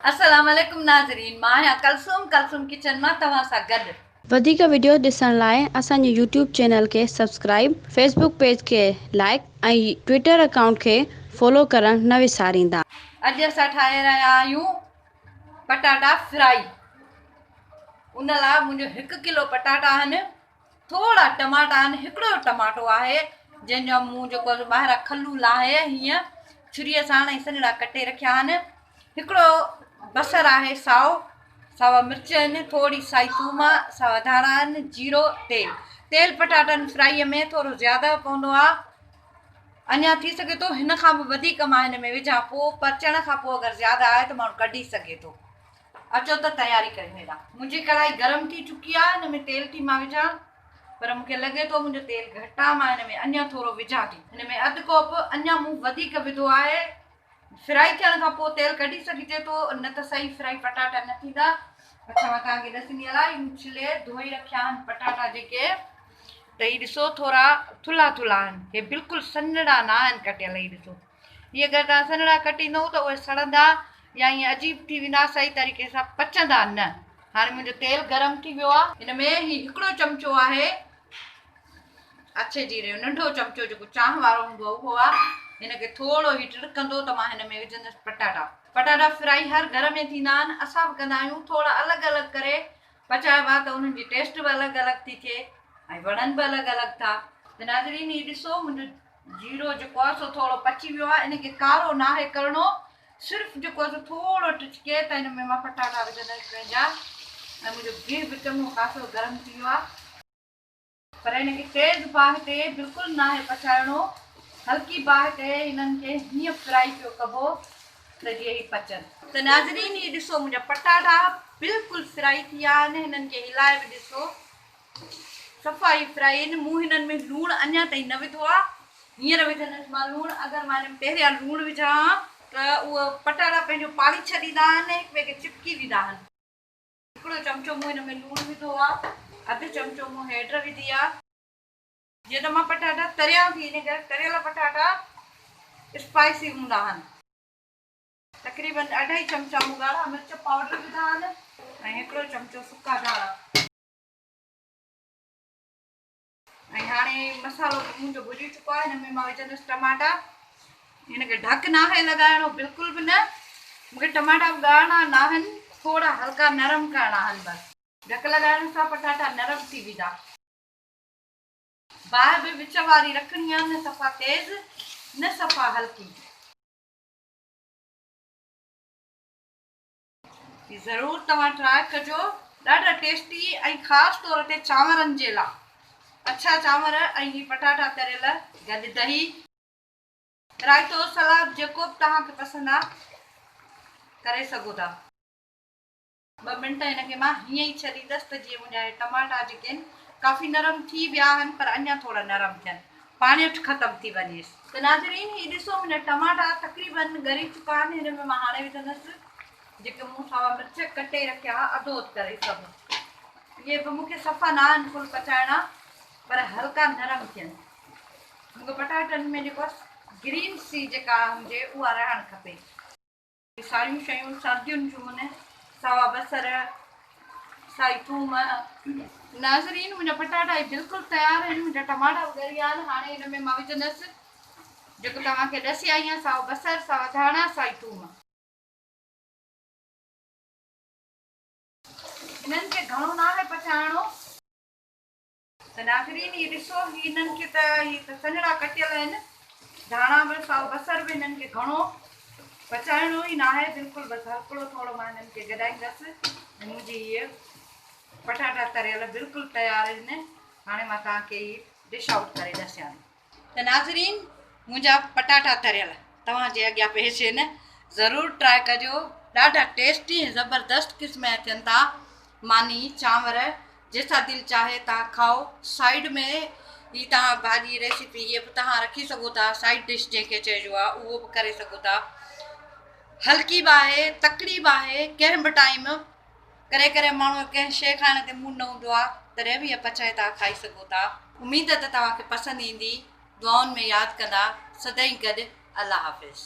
السلام عليڪم ناظرين مان آهيان ڪلثوم ڪلثوم ڪچن مان توهان سان گڏ. وڌيڪ وڊيوز ڏسڻ لاء اسان جي يوٽيوب چينل کي سبسڪرائيب، فيسبوڪ پيج کي لائيڪ ۽ ٽوئيٽر اڪائونٽ کي فالو ڪرڻ نه وساريندا. اڄ اسان ٺاهي رهيا آهيون پٽاٽا فرائي ان لاء منهنجو هڪ ڪلو پٽاٽا آهن ٿورا ٽماٽا آهن، هڪڙو ٽماٽو آهي، جنهن جا مون جيڪو آهي سو ٻاهران کلون لاهي هيئن ڇريء ساڻ ۽ سنهڙا ڪٽي رکيا آهن. هڪڙو بصر آهي سائو، ساوا مرچ آهن، ٿوري سائي ٿوم آهي، ساوا ڌاڻا آهن، جيرو، تيل. تيل پٽاٽن فرائيء ۾ ٿورو زياده پوندو آهي. اڃا ٿي سگهي ٿو هن کان به وڌيڪ مان هن ۾ وجهان پوء پچڻ کان پوء اگر زياده آهي ته ماڻهو ڪڍي سگهي ٿو. اچو ته تياري ڪريون هيڏانهن. منهنجي ڪڙهائي گرم ٿي چڪي آهي هن ۾ تيل ٿي مان وجهان پر مون کي لڳي ٿو منهنجو تيل گهٽ آهي مان هن ۾ اڃا ٿورو وجهان ٿي. هن ۾ اڌ ڪوپ اڃا مون وڌيڪ وڌو آهي. فرائي ٿيڻ کان پوء تيل ڪڍي سگهجي ٿو نه ته صحيح فرائي پٽاٽا نه ٿيندا. اڇا مان توهان کي ڏسندي هلان هي مون ڇلي ڌوئي رکيا آهن پٽاٽا جيڪي ته هي ڏسو ٿورا ٿلها ٿلها آهن هي بلڪل سنهڙا نه آهن ڪٽيل هي ڏسو. هي اگر توهان سنهڙا ڪٽيندؤ ته اهي سڙندا يا ائين عجيب ٿي ويندا صحيح طريقي سان پچندا نه. هاڻي منهنجو تيل گرم ٿي ويو آهي. هن ۾ هي هڪڙو چمچو آهي اڇي جيري جو ننڍو چمچو جيڪو چانهه وارو هوندو آهي اهو آهي. هن کي ٿورو هي ٽڙڪندو ته مان هن ۾ وجهندس پٽاٽا. پٽاٽا فرائي هر گهر ۾ ٿيندا آهن اسان به ڪندا آهيون ٿورا الڳ الڳ ڪري پچائبا ته انهن جي ٽيسٽ به الڳ الڳ ٿي ٿئي ۽ وڻن به الڳ الڳ ٿا. ته ناظرين هي ڏسو منهنجو جيرو جيڪو آهي سو ٿورو پچي ويو آهي ان کي ڪارو ناهي ڪرڻو صرف جيڪو آهي سو ٿورو ٽچڪي ته ان ۾ مان پٽاٽا وجهندس پنهنجا ۽ منهنجو گيهه به چڱو خاصو گرم ٿي ويو آهي پر ان کي تيز باهه تي بلڪل ناهي پچائڻو هلڪي باهه تي انهن کي هيئن فرائي پيو ڪبو ته جيئن هي پچن. ته ناظرين هي ڏسو منهنجا پٽاٽا بلڪل فرائي ٿي ويا آهن هنن کي هلائي به ڏسو صفا هي فرائي آهن مون هنن ۾ لوڻ اڃا تائين نه وڌو آهي هينئر وجهندس مان لوڻ اگر مان هن ۾ پهريان لوڻ وجهان ها ته اهي پٽاٽا پنهنجو پاڻي ڇڏيندا آهن هڪ ٻئي کي چپڪي ويندا آهن. هڪڙو چمچو مون هن ۾ لوڻ وڌو آهي اڌ چمچو مون هيڊ وڌي آهي. جيئن ته مان پٽاٽا تريان ٿي ان ڪري تريل پٽاٽا اسپائسي هوندا آهن. تقريبن اڍائي چمچا مون ڳاڙها مرچ پائوڊر وڌا آهن ۽ هڪڙو چمچو سڪا ڌاڻا. ۽ هاڻي مصالحو به منهنجو ڀڄي چڪو آهي هن ۾ مان وجهندس ٽماٽا. هن کي ڍڪ ناهي لڳائڻو بلڪل به نه. مونکي ٽماٽا به ڳاڙڻا ناهن ٿورا هلڪا نرم ڪرڻا آهن بس. ڍڪ لڳائڻ سان پٽاٽا نرم ٿي ويندا. باهه به وچ واري رکڻي آهي نه صفا تيز نه صفا هلڪي. هي ضرور توهان ٽرائي ڪجو ڏاڍا ٽيسٽي ۽ خاص طور تي چانورن جي لا اڇا چانور ۽ هي پٽاٽا تريل گڏ دهي رائتو سلاد جيڪو به توهان کي پسند آ ڪري سگهو ٿا. ٻه منٽ هن کي مان هيئن ئي ڇڏيندس ته جيئن منهنجا هي ٽماٽا جيڪي آهن ڪافي نرم ٿي ويا آهن پر اڃا ٿورا نرم ٿين پاڻيٺ ختم ٿي وڃيس. ته ناظرين هي ڏسو منهنجا ٽماٽا تقريبن ڳري چڪا آهن هن ۾ مان هاڻي وجهندس جيڪي مون ساوا مرچ ڪٽي رکيا ها اڌو اڌ ڪري سڀ اهي به مون کي صفا نه آهن فل پچائڻا پر هلڪا نرم ٿين مون کي پٽاٽن ۾ جيڪو گرين سي جيڪا هجي اها رهڻ کپي. ساريون شيون سردين جون ساوا بصر، سائي ٿوم. ناظرين منهنجا پٽاٽا هي بلڪل تيار آهن منهنجا ٽماٽا به ڳري ويا آهن هاڻي هن ۾ مان وجهندس جيڪو توهان کي ڏسي آئي آهيان سائو بصر، ساوا ڌاڻا، سائي ٿوم. هنن کي گهڻو ناهي پچائڻو. ته ناظرين هي ڏسو هي هنن کي ته هي ته سنهڙا ڪٽيل آهن ڌاڻا به سائو بصر به هنن کي گهڻو پچائڻو ئي ناهي بلڪل بس هلڪڙو ٿورو مان هنن کي گڏائيندس ۽ منهنجي هيء پٽاٽا تريل بلڪل تيار آهن هاڻي مان توهان کي هي ڊش آئوٽ ڪري ڏسيان ٿي. ته ناظرين منهنجا پٽاٽا تريل توهان جي اڳيان پيش آهن ضرور ٽرائي ڪجو ڏاڍا ٽيسٽي ۽ زبردست قسم جا ٿين ٿا ماني چانور جيسا دل چاهي توهان کائو سائيڊ ۾ هي توهان ڀاڄي ريسيپي هيء به توهان رکي سگهو ٿا سائيڊ ڊش جنهن کي چئجو آهي اهو به ڪري سگهو ٿا هلڪي به آهي تڪڙي به آهي ڪنهن به ٽائيم ڪڏهن ڪڏهن ماڻهوء جو ڪنهن شيء کائڻ تي موڊ نه هوندو آهي، تڏهن به اها پچائي توهان کائي سگهو ٿا. اميد ته توهان کي پسند ايندي. دعائن ۾ ياد ڪندا. سدائين گڏ. الله حافظ.